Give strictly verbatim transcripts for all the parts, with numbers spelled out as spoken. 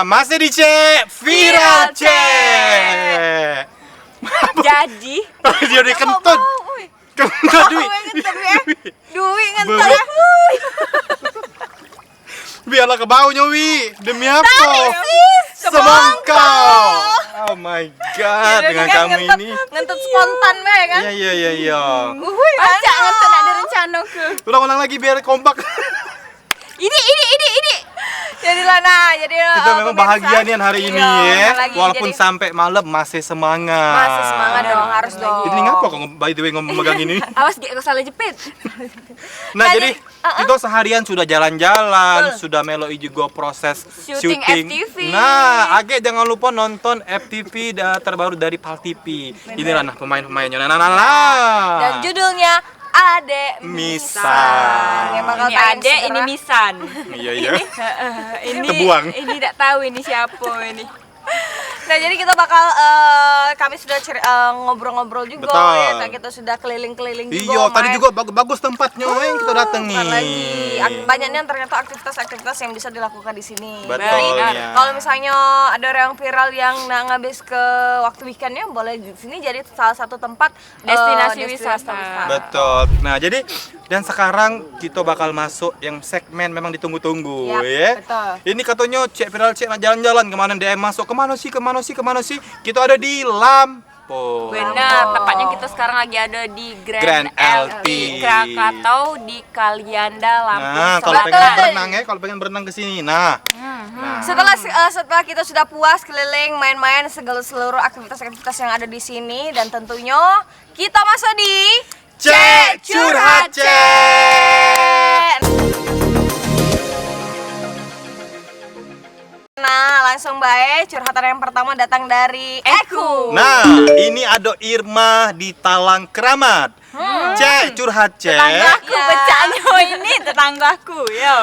Masih di Cek Viral Cek. Jadi, dia udah kentut. Kentut duit. Kentut duit, eh. Duit kentut, eh. Biarlah ke bawah nyawi. Demi apa? Semongko. Oh my god, dengan kamu ini. Ngentut spontan bae kan? Iya, iya, iya, iya. Uhuy, pacak ngentut nak direncano ke. Ulang-ulang lagi biar kompak. Ini, ini, ini, ini. Jadilah nah, jadi kita memang bahagia nian hari ini ya. Walaupun sampai malam masih semangat. Masih semangat dong, harus dong. Ini ngapa kok by the way ngomong megang ini? Awas gek kau salah jepit. Nah, jadi kita seharian sudah jalan-jalan, sudah meloi juga proses syuting. Nah, agek jangan lupa nonton F T V da- terbaru dari Pal T V. Inilah nah pemain-pemainnya. Nah, nah, nah, nah. Dan judulnya Adek Misan. Yang bakal tayang segera. Ini Adek, ini Misan. Iya, iya. Ini, heeh, ini, ini dak tahu ini siapa ini. Nah, jadi kita bakal, eh, kami sudah ceri- eh, ngobrol-ngobrol juga ya. Betul. Kita sudah keliling-keliling juga. Iya, tadi juga bagus-bagus tempatnya yang kita datangi. Bukan lagi. Ak- banyak nih ternyata aktivitas-aktivitas yang bisa dilakukan di sini. Betul. Jadi, kalau misalnya ada orang viral yang nak ngabis ke waktu weekendnya, boleh di sini jadi salah satu tempat destinasi wisata. Betul. Nah, jadi dan sekarang kita bakal masuk yang segmen memang ditunggu-tunggu ya. Betul. Ini katanya Cek Viral Cek nak jalan-jalan kemana D M masuk, kemana sih, kemana sih, kemana sih? Kita ada di Lampung. Benar, tepatnya kita sekarang lagi ada di Grand L T Krakatau di Kalianda, Lampung Selatan. Nah, kalau pengen berenang ya, kalau pengen berenang ke sini. Nah. Setelah eh, setelah kita sudah puas keliling, main-main segala seluruh aktivitas-aktivitas yang ada di sini dan tentunya kita masuk di Cek Curhat Cek. Nah, langsung bae curhatan yang pertama datang dari Eku. Nah, ini ada Irma di Talang Keramat. Cek Curhat Cek. Tetanggaku pecaknyo ini, tetanggaku, yo.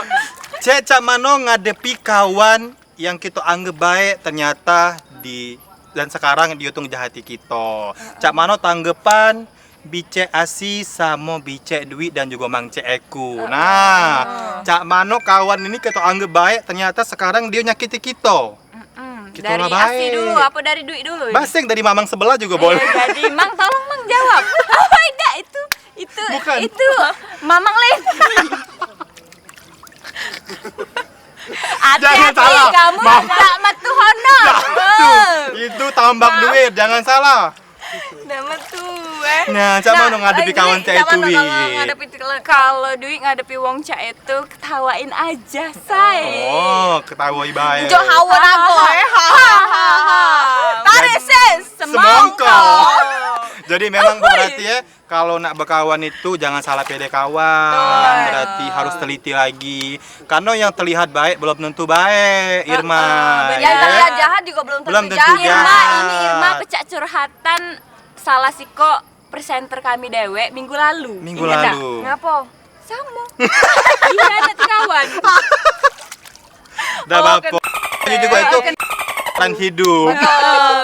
Cek, cak mano ngadepi kawan yang kito anggap baek ternyata di dan sekarang dio tu ngejahati kito. Cak mano tanggepan Bicek Asi samo Bicek Duit dan jugo Mang Cek Eku. Nah, cak mano kawan ini kito anggap baek ternyata sekarang dio nyakiti kito. Dari Asi dulu, apo dari Duit dulu? Baseng dari mamang sebelah jugo boleh. Jadi Mang, tolong Mang jawab. Oh, idak, itu, itu, itu Mamang Lin. Hati-hati, kamu dak metu hono. Itu tambak duit, jangan salah. Dak metu, eh. Nah, cak mano ngadepi kawan cak itu, Wi? Kalau Duit ngadepi wong cak itu, ketawain aja, say. Oh, ketawai bae. Njuk hawa nago, eh. Tarik, sis. Semongko. Jadi memang berarti ya, kalau nak bekawan itu jangan salah pilih kawan, berarti harus teliti lagi. Karena yang terlihat baik belum tentu baik, Irma. Yang terlihat jahat juga belum tentu jahat. Irma, ini Irma pecak curhatan salah sikok presenter kami dewek minggu lalu. Minggu lalu. Ngapo? Samo. Dikhianati kawan. Dah bapo. Ini juga itu kan hidup.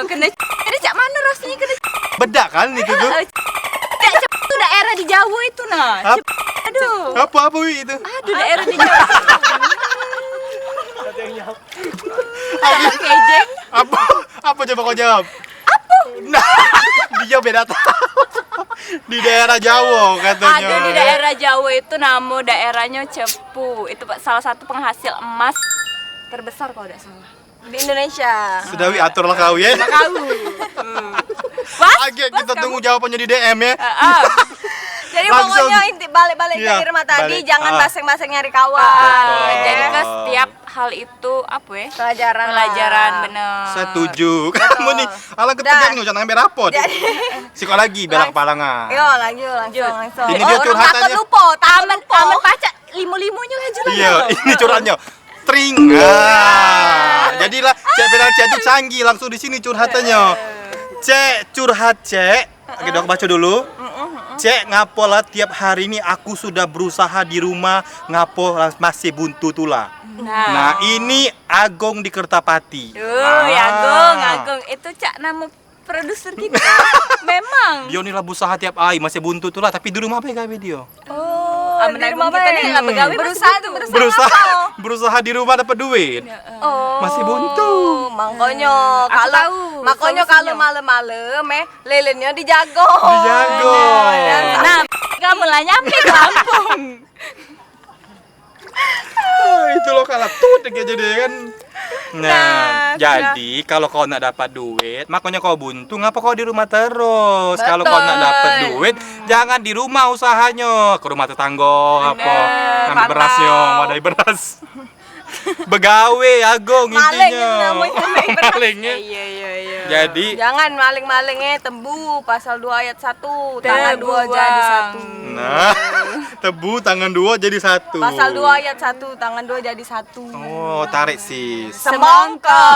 Kena, kena cak mano rasanya kena. Bedak kan itu tu? Cak, cak tu daerah di Jawa itu nah. Aduh. Apa, apa, Wi, itu? Aduh, daerah di Jawa. Kejeng. Apa? Apa coba kau jawab? Apa? Nah, dia beda tahu. Di daerah Jawa katanya. Ada di daerah Jawa itu, nama daerahnya Cepu. Itu salah satu penghasil emas terbesar kalau tidak salah di Indonesia. Sudah, Wi, aturlah kau ya. Kau. Agak kita tunggu jawabannya di D M ya. Jadi pokoknya inti balik-balik ke Irma tadi, jangan baseng-baseng nyari kawan. Jadi ke setiap hal itu apa ya? Pelajaran. Pelajaran, bener. Setuju. Kamu nih, alang ketegang nih, jangan ngambil rapot. Sikok lagi belak kepala nga. Yo, lanjut, langsung, langsung. Ini dia curhatannya. Takut lupa, takut lupa. Amen pacak limo-limonyo laju lah. Iya, ini curhatnya. Tring. Nah, jadilah Cek Viral Cek tu canggih, langsung di sini curhatannya. Cek Curhat Cek. Oke, dok, baca dulu. Cek, ngapolah tiap hari ni aku sudah berusaha di rumah, ngapo masih buntu tulah. Nah, ini Agung di Kertapati. Ui, Agung, Agung. Itu cak nama produser kita. Memang. Dia ni lah berusaha tiap hari, masih buntu tulah, tapi di rumah bae gawe dia. Oh. Di rumah bae. Berusaha tu, berusaha. Berusaha, berusaha di rumah dapat duit. Oh. Masih buntu. Makonyo kalu, makonyo kalu malem-malem, eh, lelennyo dijago. Dijago. Nah, kamu lah nyampe ke Lampung. Ah, itu lo kalah tut dio jadi kan. Nah, jadi kalu kau nak dapat duit, makonyo kau buntu, ngapo kau di rumah terus? Kalu kau nak dapat duit, jangan di rumah usahanyo, ke rumah tetanggo apo, ngambil berasnyo, wadai beras. Begawe, Agung, intinyo. Maling itu namonyo, maling beras. Maling, ya. Iya, iya, iya. Jadi jangan maling-maling, eh, Tebu pasal dua ayat satu, tangan dua jadi satu. Nah, Tebu tangan dua jadi satu. Pasal dua ayat satu, tangan dua jadi satu. Oh, tarik sis. Semongko.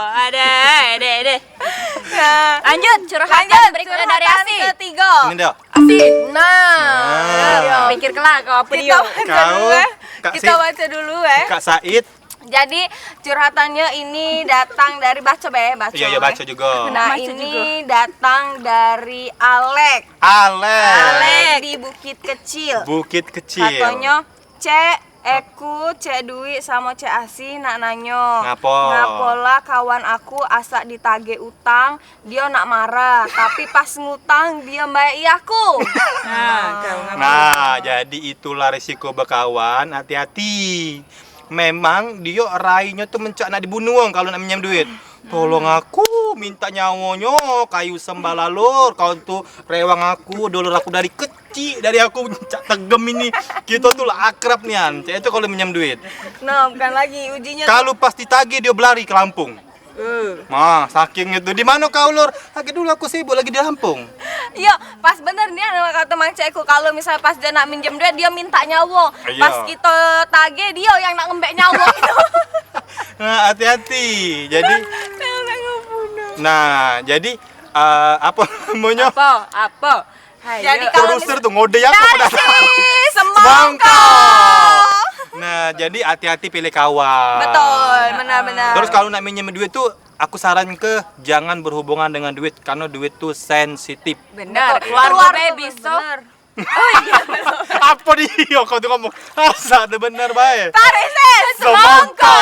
Ada, ada, ada. Nah. Lanjut, curhatan berikutnya dari Asi. Ketiga. Ini dah. Asi. Nah. Pikir kelak kau apa dia. Kita baca dulu, eh. Kak Said. Jadi, curhatannya ini datang dari, baca be, baca. Iya, iya, baca juga. Nah, ini datang dari Alek. Alek. Alek di Bukit Kecil. Bukit Kecil. Katonyo, "Cek, aku, Cek Duit samo Cek Asi nak nanyo. Ngapo? Ngapolah kawan aku asak ditagih utang, dio nak marah, tapi pas ngutang dio mbayar aku." Nah, kau ngapo? Nah, jadi itulah risiko bekawan, hati-hati. Memang dio rainyo tu mencak nak dibunuh wong kalu nak minjam duit. Tolong aku, minta nyawonyo, kayu sembalalur, kau tu rewang aku, dulur aku dari kecik, dari aku cak tegem ini. Kito tu lah akrab nian, cak itu kalu minjam duit. Nah, bukan lagi, ujinyo tu. Kalu pas ditagih, dio belari ke Lampung. Eh. Nah, saking itu, "Di mano kau, Lur?" "Lagi dulu aku sibuk, lagi di Lampung." Iyo, pas bener nian kato mang cekku, kalu misal pas dio nak minjem duit, dio minta nyawo. Iyo. Pas kito tagih, dio yang nak ngembek nyawo gitu. Nah, hati-hati. Jadi, nah, jadi, eh, apo namonyo? Apo? Apo? Hai, jadi yo. Kalu produser tu ngode yang dari si semongko. Semongko. Nah, jadi hati-hati pilih kawan. Betul, benar-benar. Terus kalu nak minjem duit tu, aku saranke jangan berhubungan dengan duit, karena duit tu sensitif. Benar. Betul. Keluarga be biso. Benar. Oh, iya. Apa dia kau tu ngomong? Asa tu bener bae. Tarik sis. Semongko.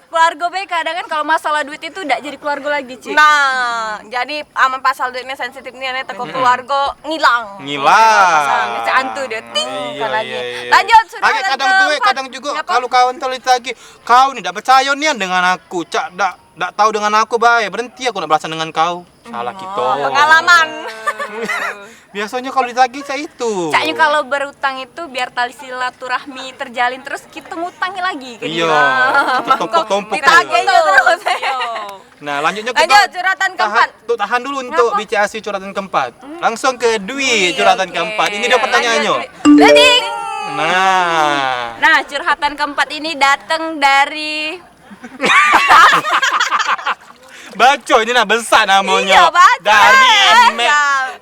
Keluarga be kadang kan kalau masalah duit itu dak jadi keluarga lagi, Cik. Nah, jadi amen pasal duit ni sensitif ni, ane teko keluarga ngilang. Ngilang. Pasal ngecek antu dia, ting, iya, kan lagi. Iya, iya. Lanjut, sudah. Agak kadang tu, eh, kadang juga kalau kawan tu ditagih, "Kau ni dak percaya nian dengan aku, cak dak, dak tahu dengan aku bae, berhenti aku nak belasan dengan kau." Salah kito. Oh, pengalaman. Biasonyo kalu ditagih cak itu. Caknyo kalu berutang itu biar tali silaturahmi terjalin, terus kito ngutangi lagi ke dia. Iya. Kito tompok-tompok. Ditagihnyo terus. Iya. Nah, lanjutnyo ke, lanjut, curhatan keempat. Tuh, tahan dulu untuk B C A C curhatan keempat. Langsung ke Dwi, curhatan keempat. Ini dia pertanyaannyo. Nah. Nah, curhatan keempat ini datang dari Baco ini nah, besak namonyo. Iyo, baco. Dari,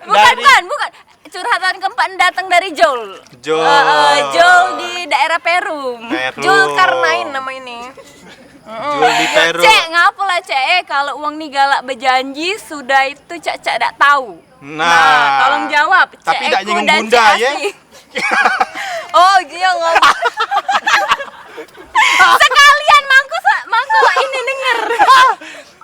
bukan, bukan, bukan. Curhatan keempat datang dari Jol. Jol. Heeh, Jol di daerah Perum. Perum. Jol Karnain nama ini. Jol di Perum. Cek, ngapo lah, Cek? Eh, kalau uang ni galak bejanji, sudah itu cak-cak dak tahu. Nah, tolong jawab, tapi dak nyinggung bunda, ya. Oh, dia ngomong. Sekalian mangku sa-, mangku ini denger.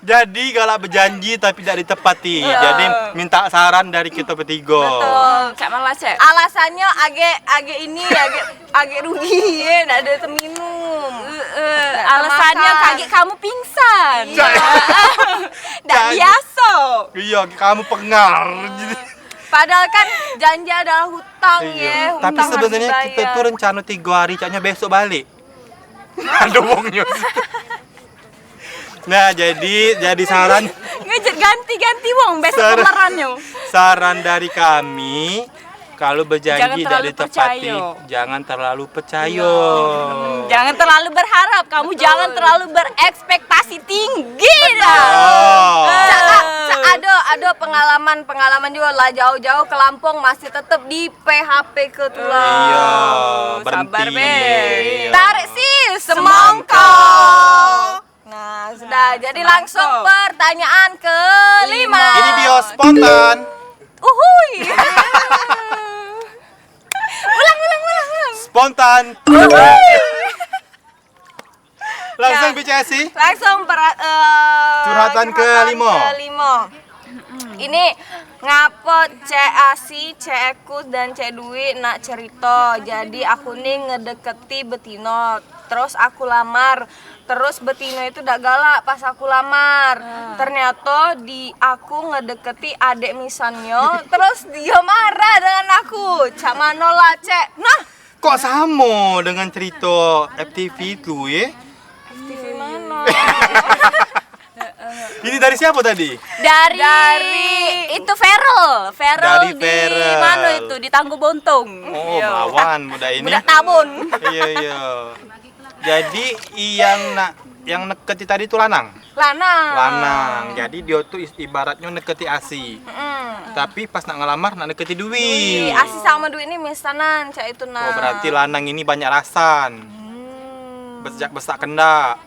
Jadi galak bejanji tapi dak ditepati. Jadi minta saran dari kita bertiga. Betul. Cak malas, Cek. Alasannyo agek, agek ini, agek, agek rugi, ye, dak ado teminum. Heeh, alasannyo kagek kamu pingsan. Iyo. Dak biaso. Iyo, kamu pengar. Padahal kan janji adalah hutang, ye. Tapi sebenarnyo kito tu rencano tigo hari, caknyo besok balik. Ado wongnyo. Nah, jadi, jadi saran. Ngejek ganti-ganti wong besok pemerannyo. Saran dari kami, kalau bejanji dak ditepati, jangan terlalu percayo. Jangan terlalu berharap, kamu jangan terlalu berekspektasi tinggi dah. Cak, cak ado, ado pengalaman, pengalaman juga lah jauh-jauh ke Lampung masih tetep di P H P ke tulang. Iyo, berhenti. Sabar be. Tarik sis, semongko. Nah, sudah. Jadi langsung pertanyaan kelima. Ini dia spontan. Uhui. Spontan. Langsung Ya. B C A C. Langsung pera- eh, Curhatan kelima. Kelima. Ini ngapo Cek Asi, Cek Ekus, dan Cek Dwi nak cerita. Jadi aku ni ngedeketi betino, terus aku lamar. Terus betino itu dak galak pas aku lamar. Ternyata di aku ngedeketi adek misannyo, terus dia marah dengan aku. Cak mano lah, Cek? Nah, Kok samo dengan cerita F T V tu, ye? F T V mano? Ini dari siapa tadi? Dari, Dari itu Feral. Feral Dari di Feral. Mano itu? Di Tangguh Bontong. Oh, Iyo. Melawan budak ini. Budak Tabon. Iya, iya. Jadi yang nak yang neketi tadi tu lanang. Lanang. Lanang. Jadi dia tu is- ibaratnya neketi Asi. Mm-mm. Tapi pas nak ngelamar nak neketi Dwi. Dwi. Asi sama Dwi ini misanan, cak itu nah. Oh, berarti lanang ini banyak rasan. Hmm. Besak besak kendak.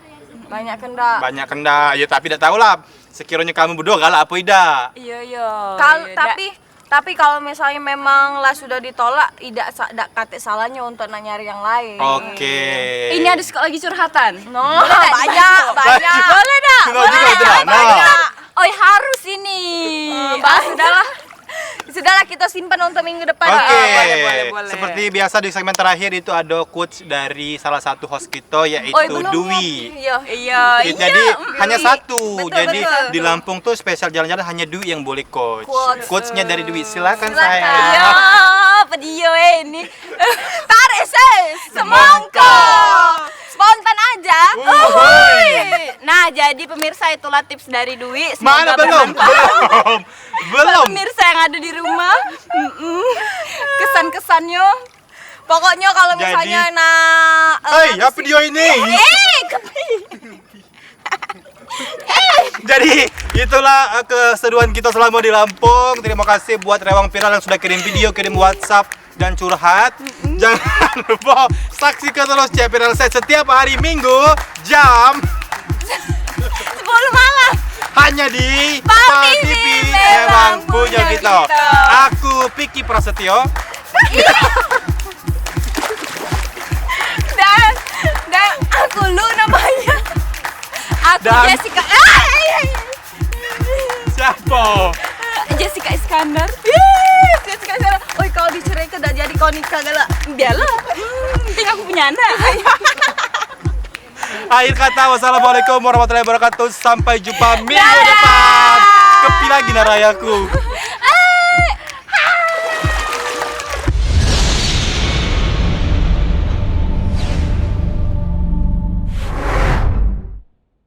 Banyak kendak. Banyak kendak. Ya tapi dak tahulah. Sekiranya kamu berdua galak apa idak? Iya, iya. Kal- Iya, tapi Tapi kalau misalnya memang lah sudah ditolak, idak sa- dak katek salahnyo untuk nak nyari yang lain. Oke. Ini ada suka lagi curhatan. No, Boleh tak banyak, dibantu? Banyak. Boleh dah. Boleh juga itu, nah. Banyak. Oi, harus ini. Eh, Ah, sudahlah. Sudahlah, kita simpan untuk minggu depan. Oke. Ah, boleh, boleh, boleh. Seperti biasa di segmen terakhir itu ada quotes dari salah satu host kita, yaitu Oi, belum. Dwi. Iya. Iya, Jadi iya. hanya satu. Betul, Jadi betul. di Lampung tuh spesial jalan-jalan hanya Dwi yang boleh coach. Quotes. Quotesnya dari Dwi. Silakan, Silakan. sayang. Iya, apa dia eh ini? Tarik ses, semangka. Spontan aja. Uhuy. Uhuy. Nah, jadi pemirsa itulah tips dari Dwi. Mana Semoga belum? bermanfaat. Belum. Belum. Pemirsa yang ada di rumah, mm-mm. Kesan-kesannya. Pokoknya kalau Jadi misalnya nak, eh, Hei, apa dia ini? Eh, kepi- Jadi itulah eh, keseruan kita selama di Lampung. Terima kasih buat Rewang Viral yang sudah kirim video, kirim WhatsApp dan curhat. Jangan lupa saksikan terus C P R L Set setiap hari Minggu jam Sepuluh malam. Hanya di Pal Pal T V, T V memang memang punya punya kita. kita. Aku Piki Prasetyo. Dan dan aku Lu namanya. Aku Dan Jessica. Ah, iya, iya. Siapa? Jessica Iskandar. Ih, Jessica Iskandar. Oi, kalau dicerai ke dak jadi kau nikah galak. Biarlah. Hmm, penting aku punya anak. Akhir kata, wassalamualaikum warahmatullahi wabarakatuh. Sampai jumpa minggu Dadah. depan. Kepi lagi narayaku.